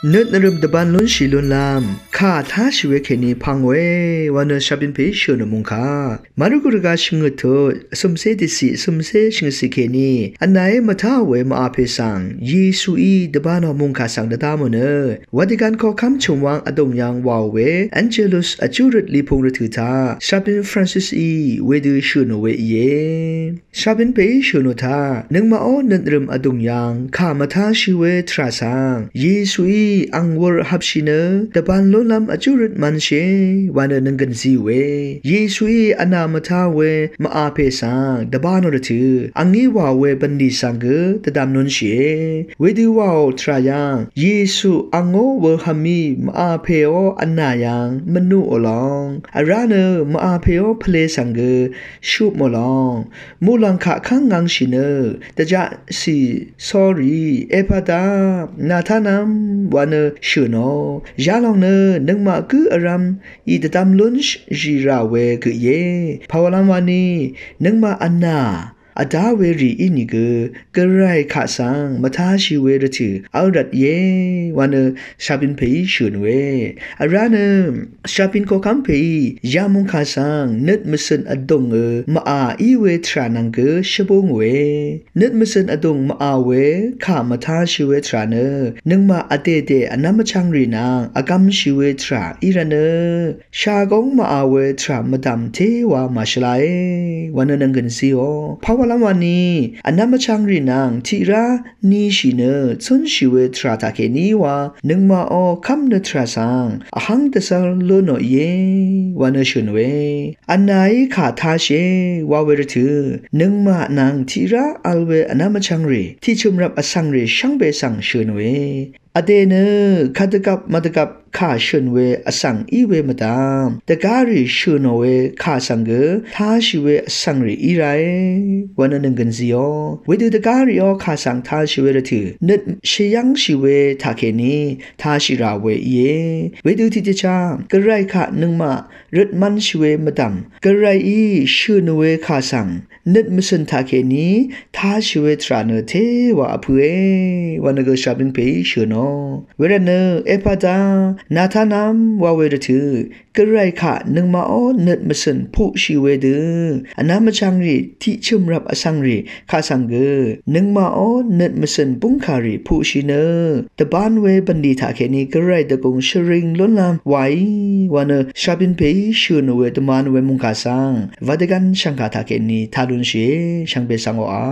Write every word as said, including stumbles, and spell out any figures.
Nøt nvrø̀m dvbān lúnshì lúnlv́m kà táshì we kèní pv́ng we wa nø shvbin pè shø̀n ò mungkà. Marku rvgaq shvngøt tut vsø̀msé dvcì vsø̀msé shvngøtcì kèní vnàé mvtáò we màvpè svng Yesuí dvbān ò mungkà svng dvdv́m ò nø wadøgan koqkv́m chø̀mwang vdùng yv̄ng wàò we Angelus vjúrøt lipung rvtø̀ taq shvbin Francisí wedø shø̀n ò we íe. Shvbin pèí shø̀n ò taq nøngmaqó nøt nvrø̀m vdùng yv̄ng kà mvtáshì we tvrà svng Yesuí ang wur vhvpshì nø dvbān lúnlv́m vjúrøt mv̄nshìe wa nø nònggø̀n zíòe. Yesuí vnà mvtá we màvpè svng dvbān ò rvtø̀ angí wàò we bv̀nlì svng gø dvdvm lúnshìe. Wedø wàò tvrà yv̄ng Yesu angó wø vhvmí màvpèó vnà yv̄ng mvnuqò long vrá nø màvpèó pvlē svng gø shupmò long muqlàng kaq kv́ng ngv̄ngshì nø dvjaqcì sórì Ephata, nàtánv̄m wa nø shø̀n ò. Yalòng nø nøngmaq gǿ vrv̄m í dvdvm lúnshì rà we gø íe. Pàwàlv́m wani nøngmaq vnà vdá we rì ínìgø Gvray kà svng mvtáshì we rvtø̀ v́l rvt íe wa nø shvbin pèí shø̀n we. Vrá nø shvbin koqkv́m pèí yamungkà svng nøt mvcø̀n vdùng ø màà í we tvrà nvng gø shvbú ngòe. Nøt mvcø̀n vdùng màà we kà mvtáshì we tvrà nø nøngmaq vdèdè vnv́m vchvngrì nvng vgvmshì we tvrà í rvt nø shagóng màà we tvrà mvdv̀m téwa màshvlae wa nø nònggø̀n zíò. Pàwàlv́m wani vnv́m vchvngrì nvng tiqrá nishì nø cúnshì we tvrà taqkèní wa nøngmaqó kv́m nø tvrà svng vhv́ng dvzv́r lúnò íe wa nø shø̀n we. Vnàí kà táshìe wa we rvtø̀ nøngmaq nvng tiqrá vl we vnv́m vchvngrì tiqchø̀m rvp vsvngrì shvngbe svng shø̀n we. Vdè nø kadvgvp mvdvgvp kà shø̀n we vsvng í we mvdv̀m dvgárì shø̀n ò we kà svng gø táshì we vsvngrì í ràe wa nø nònggø̀n zíò. Wedø dvgárìó kà svng táshì we rvtø̀ nøt shvyv́ngshì we taqkèní táshì rà we íe. Wedø tiqdvchá Gvray kaq nøngmaq røt mv̄nshì we mvdv̀m Gvrayí shø̀n ò we kà svng nøt mvcø̀n taqkèní táshì we tvrà nø téwa vpø̄e wa nø gø shvbin pèí shø̀n ò. Wervt nø Ephata, nàtánv̄m wa we rvtø̀ Gvray kaq nøngmaqó nøt mvcø̀n puqshì wedø vnv́m vchvngrì tiqchø̀m rvp vsvngrì kà svng gø nøngmaqó nøt mvcø̀n búngkàrì puqshì nø dvbān we bv̀nlì taqkèní Gvray dvgùng shvring lúnlv́m wàí wa nø shvbin pèí shø̀n ò we dvmān we mungkà svng vadøgan shv̀ngkà taqkèní tá lúnshìe. Shvngbe svng oqà